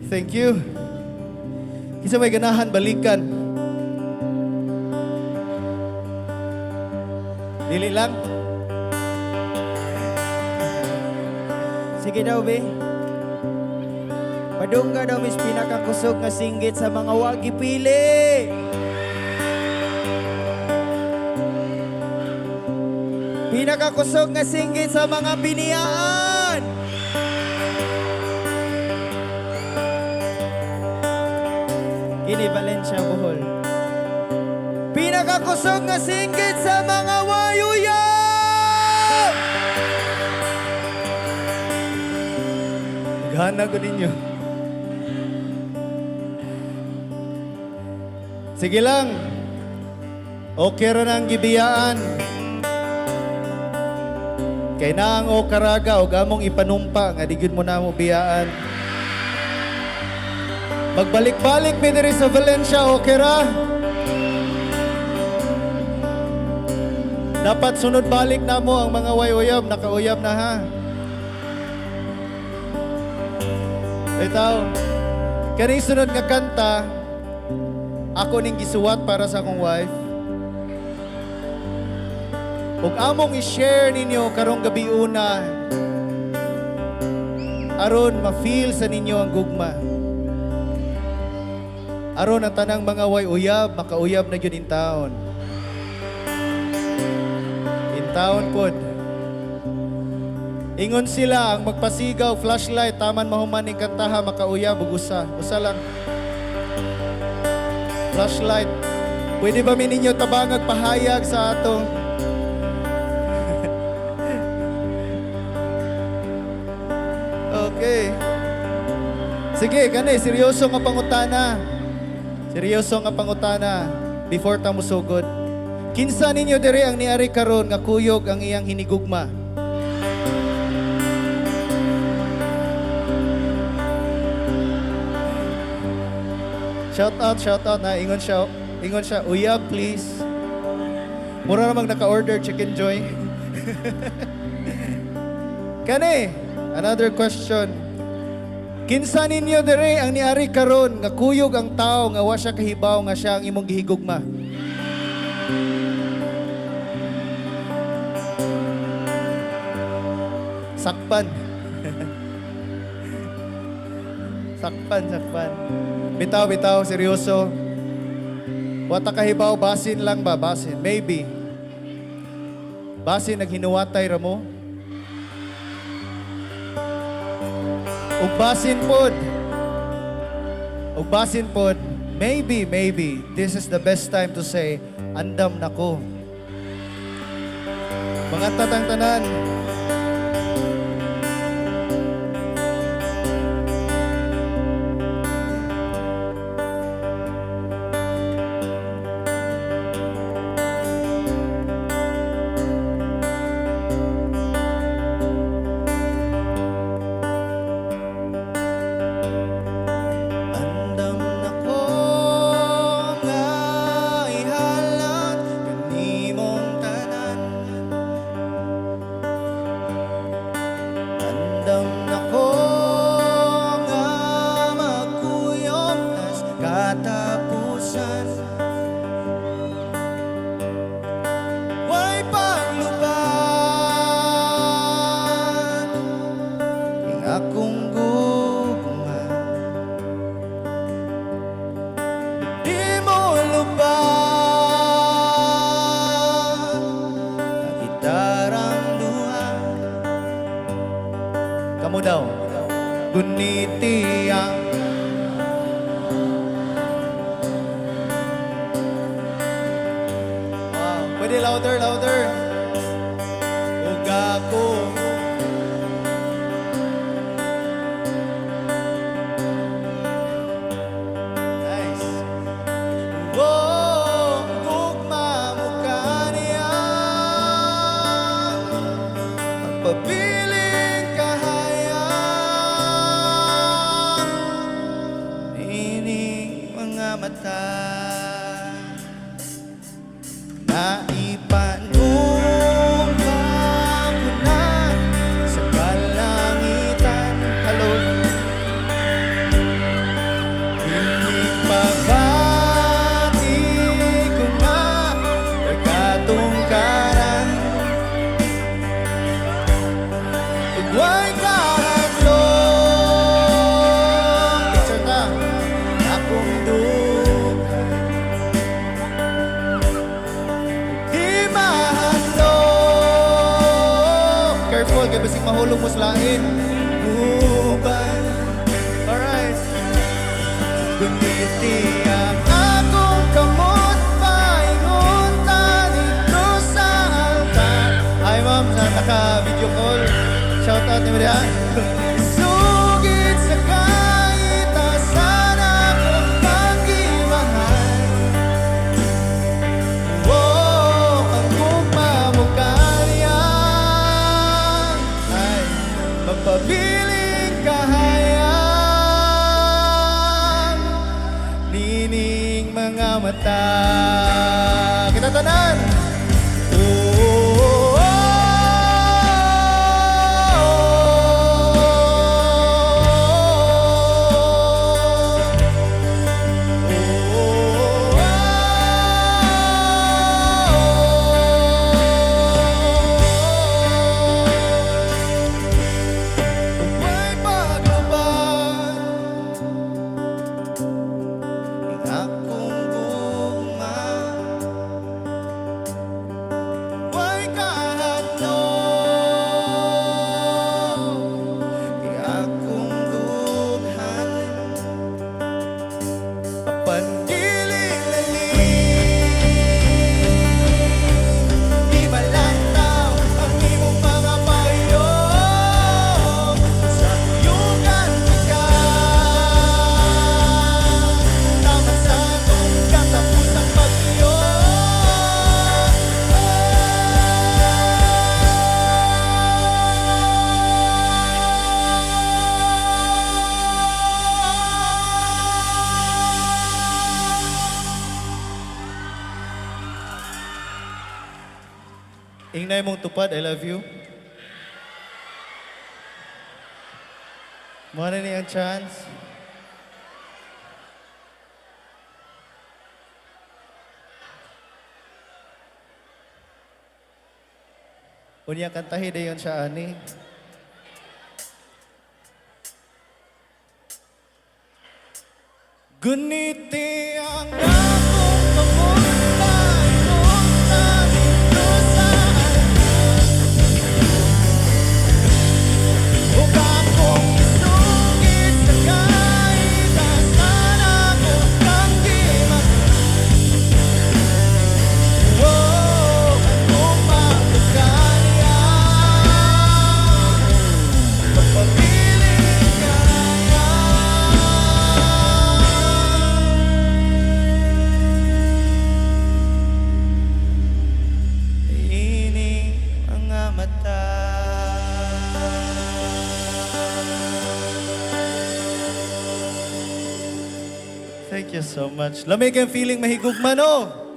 Thank you. Kinsa may ganahan balikan? Dili lang. Sige daw, be. Padungga daw mis pinakakusog nga singgit sa mga wagi pili. Pinakakusog nga singgit sa mga biniyaan. Kini Valencia, Bohol. Pinakakusog nga singgit sa mga wayuyab! Gana ko ninyo. Sige lang. Okay ra nang gibiyaan. Kay na ang o karaga og among ipanumpa nga di gyud mo na mo biyaan. Magbalik-balik mi diri sa Valencia, okay ra? Dapat sunod balik na mo ang mga way uyab, nakauyab na ha. Itaw, kaning sunod nga kanta, ako ning gisuwat para sa akong wife. Ug among i-share ninyo karong gabi una, aron ma-feel sa ninyo ang gugma. Aron ang tanang mga way uyab, makauyab na gyud in town. In town pod. Ingon sila ang magpasigaw, flashlight, taman mahuman ning kantaha, makauyab ug usa. Usa lang. Flashlight. Pwede ba mi ninyo tabangag pahayag sa ato? Okay. Sige, kani, seryoso nga pangutana. Seryoso nga pangutana before ta musugod. Kinsa ninyo diri ang niari karon nga kuyog ang iyang hinigugma? Shout out, shout out na ingon siya, uyab please. Mura namang naka-order chicken joy. Kani, another question. Kinsa ninyo diri ang niari karon nga kuyog ang tao nga wa siya kahibaw nga siya ang imong gihigugma? Sakpan. Sakpan, sakpan. Bitaw, bitaw, seryoso. Wa ta kahibaw, basin lang ba? Basin. Maybe. Basin, naghinuwatay ra mo. Ug basin pod. Ug basin pod, maybe, maybe, this is the best time to say, andam na ko. Mga tatang tanan. Andam na ko nga ihalat kanimong tanan. Andam na ko nga magkuyog tas katapusan. Way paglubad ing akong gugma. Di mo lubad nagitarang duha. Kamu daw. Guniti ang Wow. Pwede louder, louder. Ug ako Nice. Oh, gugma mo kaniya. Magpabiling kahayag. Ining mga mata. Naipanumpa ko na sa kalangitan. Hello. Basig mahulog mo sa lain. Uban. Alright. Guniti ang akong kamot, paingon ta dito sa altar. Ay ma'am, sa naka-video call. Shout out ni Maria. Sugid sa kahitasan ako pagimahal. Oh, ang gugma mo kaya ay magpabiling kahayag nining mga mata. Kita tanan! Oh, oh, oh. May paglaban ang akong gugma, way kahadlok ang akong dughan. Apan dili lalim, di malantaw ang imong mga payong. Sa kuyugan ka, tamat sa atong katapusang pagtuyo. Ingnay mong tupad, I love you. Mao na ni ang chance. Unya kantahi dayon siya ani. Guniti ang akong kamot, paingon ta dito sa altar. Ug akong isugid sa kahitasan ako kang gimahal. Oh, ang gugma mo kaniya, magpabiling kahayag. Ining mga mata. Thank you so much. Lamig ang feeling mahigugma, no?